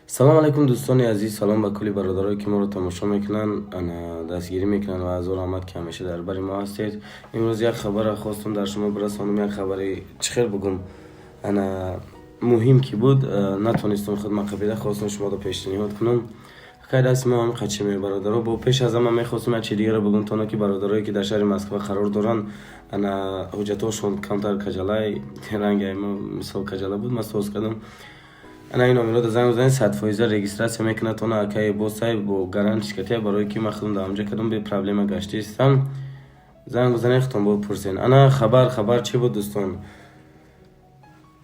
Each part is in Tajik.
Салом алайкум, дӯстони азиз, салом ба кулли бародарое, ки моро тамошо мекунанд, дастгирӣ мекунанд ва ҳазор раҳмат, ки ҳамеша дар бари мо ҳастед. Имрӯз як хабарро хостам дар шумо бирасонам, як хабари, чӣ хел бугум, ана муҳим ки буд, натонистам худма қабида, хостам шуморо пешниҳод кунам. Акай, дасти мо ҳам қачи ме, бародаро. Бо пеш аз ҳама мехостам як чи дигарро бугум, то ки бародарое, ки дар шаҳри Москва қарор доранд, ана ҳуҷҷатҳошон камтар каҷалай, ранги мо мисол каҷала буд, ман соз кардам. Ана ин номерода занг бизанед, 100% регистрация мекунад тона акай босай, бо гарантиш катия, барое ки ман худам дар онҷа кардам, бе проблема гаштаистам. Занг бизанед, худтон бипурсен. Ана хабар чӣ буд, дӯстон,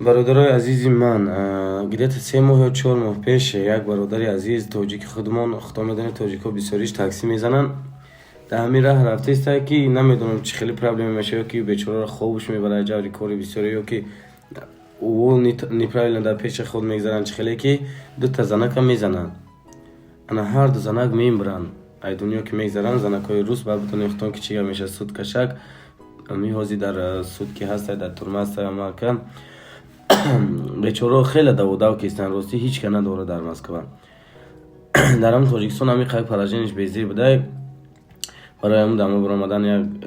бародарои азизи ман? Где-то 3 моҳ ё 4 моҳ пеш як бародари азиз, тоҷики худмон, худо медонед, тоҷикҳо бисёриш таксӣ мезананд, дар ҳамин раҳ рафтаиста, ки намедонам чӣ хеле проблема мешавад, ё ки бечораро хобуш мебарад ҷаври кори бисёре, ё ки ӯ неправильно дар пеши худ мегзаранд, чӣ хеле ки дута занака мезананд. Ана ҳарду занак мемиранд, ай дунё ки мегзаранд, занакҳои рус. Ба бидонед худтон, ки чӣ гап мешавад, суд кашак ами ҳозир дар суд ки ҳаста, дар турма ҳаста. Амака бечорао хеле даводав кистанд, ростӣ ҳеҷ ка надорад дар Москва. Дар ҳам Тоҷикистон ҳами қай положение ш безир будай, барои ҳамн дамо баромадан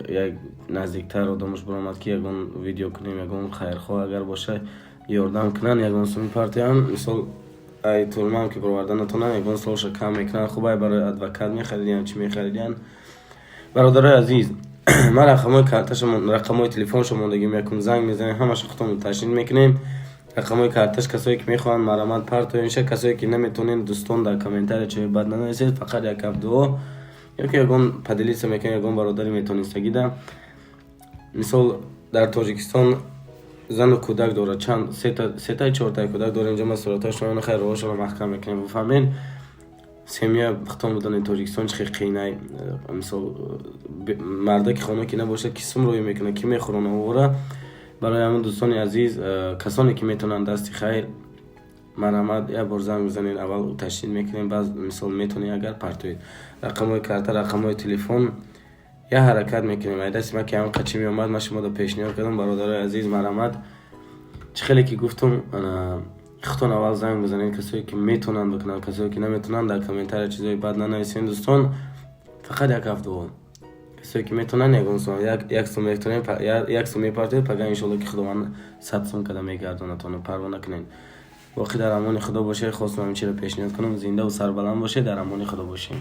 як наздиктар одамош баромад, ки ягон видео кунем, ягон хайрхоҳ агар боша, ёрдам кунанд, ягон суми партиям. Мисол, ай турмаам ки бароварда натонанд, ягон солша кам мекунанд. Хуб, ай барои адвокат мехаридиян, чӣ мехаридиян. Бародарои азиз, ман рақамҳои карташа, рақамҳои телефоншо мондагим, якум занг мезанем, ҳамаша худтон уточнить мекунем. Рақамҳои карташ, касое ки мехоҳанд, марҳамат, партоенша. Касое ки наметонед, дӯстон, дар комментария чои бад нанависед, фақат як кап дуо ё ки ягон поделиться мекунед, ягон бародари метонистагида. Мисол, дар Тоҷикистон зану кӯдак дорад, чанд, сетаи, чортаи кӯдак дорад. Инҷо ман суратҳошро, хайр, роҳошонро маҳкам мекунем, бифаҳмед. Семья, худтон будани, Тоҷикистон чӣ хел қийнай. Мисол, мардаки хона ки набошад, ки сум рӯй мекунад, ки мехӯрона овора? Барои ҳамон, дӯстони азиз, касоне ки метавонанд, дасти хайр, марҳамат, як бор занг бизанед, аввал уточнить мекунем, баъд, мисол, метавонед агар партоед рақамҳои карта, рақамҳои телефон, як ҳаракат мекунем. Ай дасти ман ки ҳам қачи меомад, ман шуморо пешниҳод кардам. Бародарои азиз, марҳамат, чӣ хеле ки гуфтум, худтон аввал занг бизанед, касое ки метавонанд бикунанд. Касое ки наметавонанд, дар комментария чизои бад нанависед, дӯстон, фақат як ҳафт дуо. Касое ки метавонанд, ягон сум, як сум метавонед, як сум мепартоед, пага иншоалло ки Худованд 100 сум када мегардонадтон, парво накунед. Боқӣ дар амони Худо бошед. Хостам ҳамин чиро пешниҳод кунам. Зиндаву сарбаланд бошед, дар амони Худо бошед.